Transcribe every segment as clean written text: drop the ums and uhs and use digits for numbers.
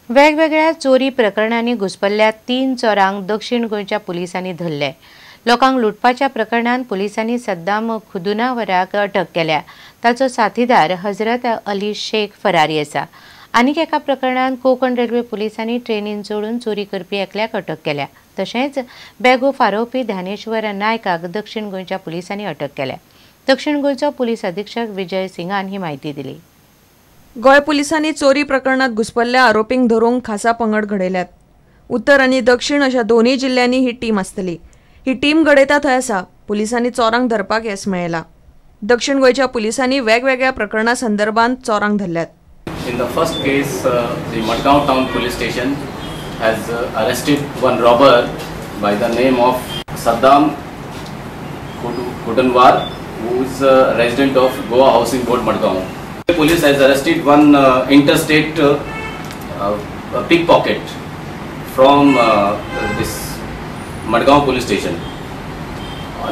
वेगवेगळ्या चोरी प्रकरणांनी घुसपल्ल्या 3 चोरांक दक्षिण गोंयच्या पुलिसांनी धरले. लोकांक लुटपाच्या प्रकरणांत पुलिसांनी सद्दाम खुदुनावराक अटक केल्या. ताचो साथीदार हजरत अली शेख फरारी आसा. आनीक एका प्रकरणांत कोंकण रेल्वे पुलिसांनी ट्रेनीन चडून चोरी करपी एकल्याक अटक केल्या. तशेंच बॅगो फारोवपी ज्ञानेश्वर नायकाक दक्षिण गोंयच्या पुलिसांनी अटक केल्या. दक्षिण गोंयचो पुलीस अधीक्षक विजय सिंगान ही म्हायती दिली. गोंय पुलिसांनी चोरी प्रकरणात घुसपल्ल्या आरोपींक धरूंक खासा पंगड घडयल्यात. उत्तर आनी दक्षिण अशा दोनूय जिल्ल्यांनी ही टीम आसतली. ही टीम घडयता थंय आसा. पुलिसांनी चोरांक धरपाक येस मेळयला. दक्षिण गोंयच्या पुलिसांनी वेगवेगळ्या प्रकरणा संदर्भात चोरांक धरल्यात. In the first case, the Madgaon Town Police Station has arrested one robber by the name of Saddam Kudanwar, who is a resident of Goa Housing Board, Madgaon. The police has arrested one interstate pickpocket from this Madgaon Police Station.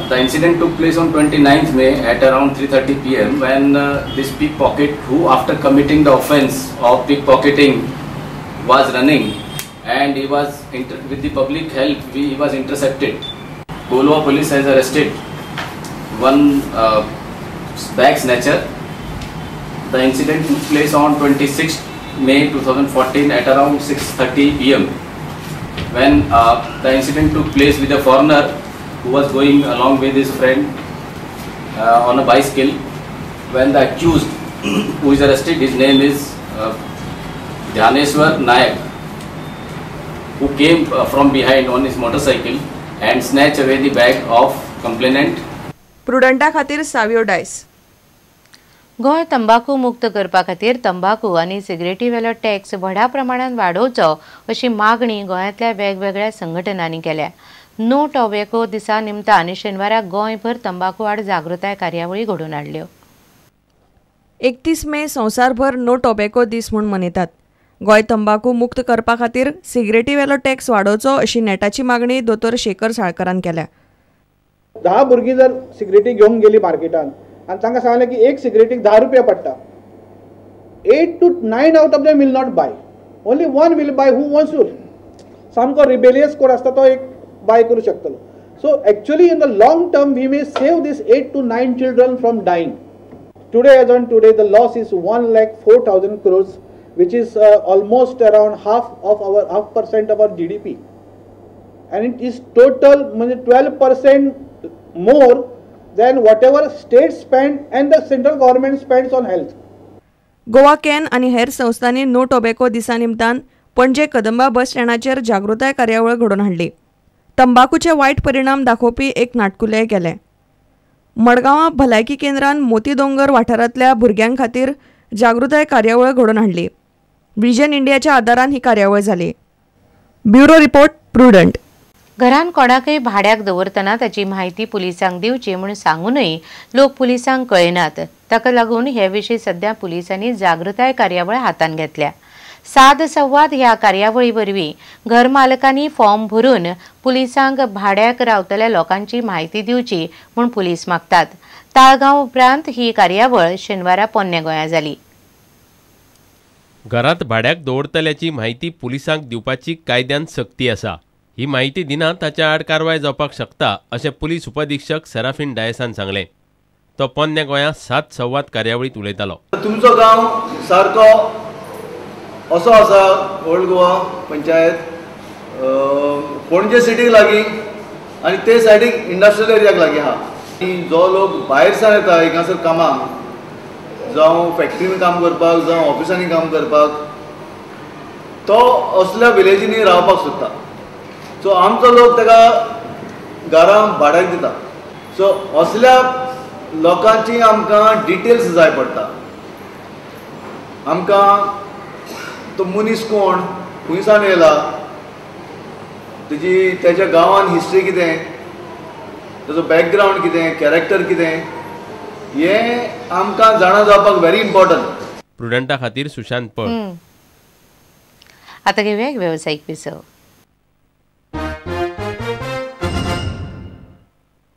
The incident took place on 29th May at around 3:30 p.m. when this pickpocket, who after committing the offence of pickpocketing was running, and he was with the public help he was intercepted. Golwa police has arrested one bag snatcher. The incident took place on 26th May 2014 at around 6:30 p.m. when the incident took place with a foreigner who was going along with his friend on a bicycle. When the accused who is arrested, his name is Dhyaneshwar Nayak, who came from behind on his motorcycle and snatched away the bag of complainant. प्रुडंटा खातीर सावियो डायस. गोंय तंबाकू मुक्त करपा खातीर तंबाकू आनी सिगरेटी वेलो tax व्हडा प्रमाणात वाडोवचो अशी मागणी गोंयांतल्या वेगवेगळ्या संघटनांनी केल्या. नो टोबॅको दिसा निमतान शेनवारा गोंयभर तंबाकू आड जागृताय कार्यावळी घडोवन हाडल्यो. 31 मे संवसारभर नो टोबॅको दीस म्हूण मनयतात. गोंय तंबाकू मुक्त करपा खातीर सिगरेटी वेलो टॅक्स वाडोवचो अशी नेटाची मागणी दोतोर शेखर साळकरान केल्या. 10 भुरगीं जर सिगरेटी घेवंक गेली मार्केटान आनी तांकां सांगलें की एक सिगरेटीक 10 रुपया पडटा, 8 to 9 out of them will not buy, only 1 will buy who wants to. सामको रिबेलियस कोण आसता तो एक बाय करूं शकतलो. So actually in the long term we may save this 8 to 9 children from dying. Today as on today the loss is 1,04,000 crores, which is almost around half of our 0.5% of our GDP, and it is total 12% more than whatever state spend and the central government spends on health. Goa can आनी हेर संस्थांनी no tobacco दिसा निमतान पणजे कदंबा बस स्टँडाचेर जागृताय कार्यावळ घडोवन हाडली. तंबाकूचे वायट परिणाम दाखोवपी एक नाटकुलें केलें. मडगांवां भलायकी केंद्रान मोती दोंगर वाठारांतल्या भुरग्यां खातीर जागृताय कार्यावळ घडोवन हाडली. विजन इंडियाच्या आदारान ही कार्यावळ जाली. Bureau report, Prudent. घरान कोणाकय भाड्याक दवरतना ताची म्हायती पुलिसांक दिवची म्हूण सांगूनय लोक पुलिसांक कळयनात. ताका लागून हे विशीं सध्या पुलिसांनी जागृताय कार्यावळ हातान घेतल्या. साद संवाद ह्या कार्यावळी वरवीं घर मालकांनी फॉर्म भरून पुलिसांक भाड्याक रावतल्या लोकांची म्हायती दिवची म्हूण पुलीस मागतात. ताळगांव उपरांत ही कार्यावळ शेनवारा पोन्ने गोंया जाली. घरांत भाड्याक दवरतल्याची म्हायती पुलिसांक दिवपाची कायद्यान सक्ती आसा. ही म्हायती दिना ताच्या आड कारवाय जावपाक शकता अशें पुलीस उपअधीक्षक सेराफीन डायसान सांगलें. तो पोन्ने गोंया सात संवाद कार्यावळींत उलयतालो. तुमचो गांव सारको असो आसा, ओल्ड गोवा पंचायत पणजे सिटीक लागीं आनी ते सायडीक इंडस्ट्रियल एरियाक लागीं आहा. जो लोक भायर सावन येता हिंगासर कामाक, जावं फॅक्टरीन काम करपाक, जावं ऑफिसांनी काम करपाक, तो असल्या विलेजींनी रावपाक सोदता. सो आमचो लोक ताका घरां भाड्याक दिता. सो असल्या लोकांची आमकां डिटेल्स जाय पडटा. आमकां तो मनीस कोण, खंयसान येयला, तेजी तेज्या गांवान हिस्ट्री कितें, तेजो बॅकग्रावंड कितें, कॅरेक्टर कितें, हें आमकां जाणा जावपाक व्हेरी इम्पॉर्टंट. प्रुडंटा खातीर सुशांत पळ. आतां घेवया एक वेवसायीक विसव.